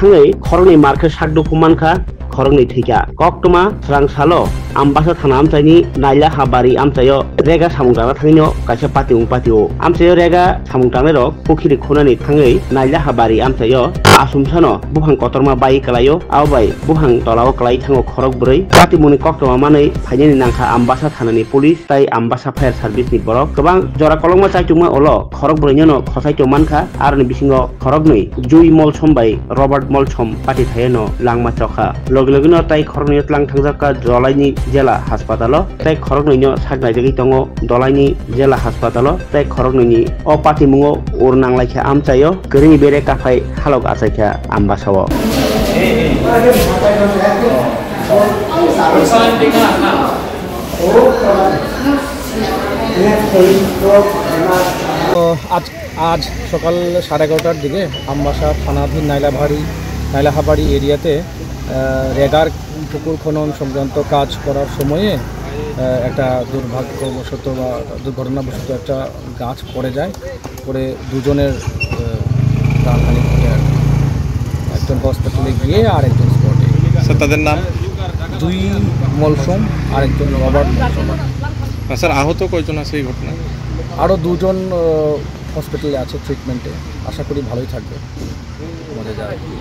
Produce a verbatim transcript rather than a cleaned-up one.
Thangwi khoroknwi markhe sak dukhu mankha, khoroknwi thwikha. Koktwma swrang salo Ambasa thana amchaini Naila Habari amchaio rega samung tangna thangwino kaisa patimung patio. Amchaio rega samung tangnairok pukhiri khunani thangwi Naila Habari amchaio asumsano buphang kotorma bai kwlaio, abo bai buphang tolao kwlai thango khorok bwrwi. Patimungni koktwma manwi phainani nangkha Ambasa thanani police tai Ambasa fire service ni borok. Kwbang jora kolokma chaichukma ulo khorok bwrwino khosai tong mankha, aroni bisingo khoroknwi Jui Molsom bai Robert Molsom pati thaiano langma chokha. Logi logino tai khoroknwino tlang thangjakha Dolaini jela haspatalo, tai khoroknwino sak naijagwi tongo Dolaini jela haspatalo, tai khoroknwini o patimungo ur nanglaikha amchaio, kwrwini bere kaphai halok achaikha Ambasao. আজ আজ সকাল সাড়ে এগারোটার দিকে আমবাসা থানাধীন নাইলাভারি নাইলাহাবাড়ি এরিয়াতে আহ, রেগার পুকুর খনন সংক্রান্ত কাজ করার সময়ে আহ, একটা দুর্ভাগ্যবশত বা দুর্ঘটনাবশত একটা গাছ পড়ে যায়। পড়ে দুজনের আহ, প্রাণহানি ঘটে আর কি। একজন হসপিটালে গিয়ে আর একজন স্পটে। স্যার, তাদের নাম? দুই মলসম আর একজন রবার্ট মলসম। না, স্যার, আহত কয়জন আছে এই ঘটনায়? আরও দুজন আহ, হসপিটালে আছে ট্রিটমেন্টে। আশা করি ভালোই থাকবে। মরে যায় আর কি।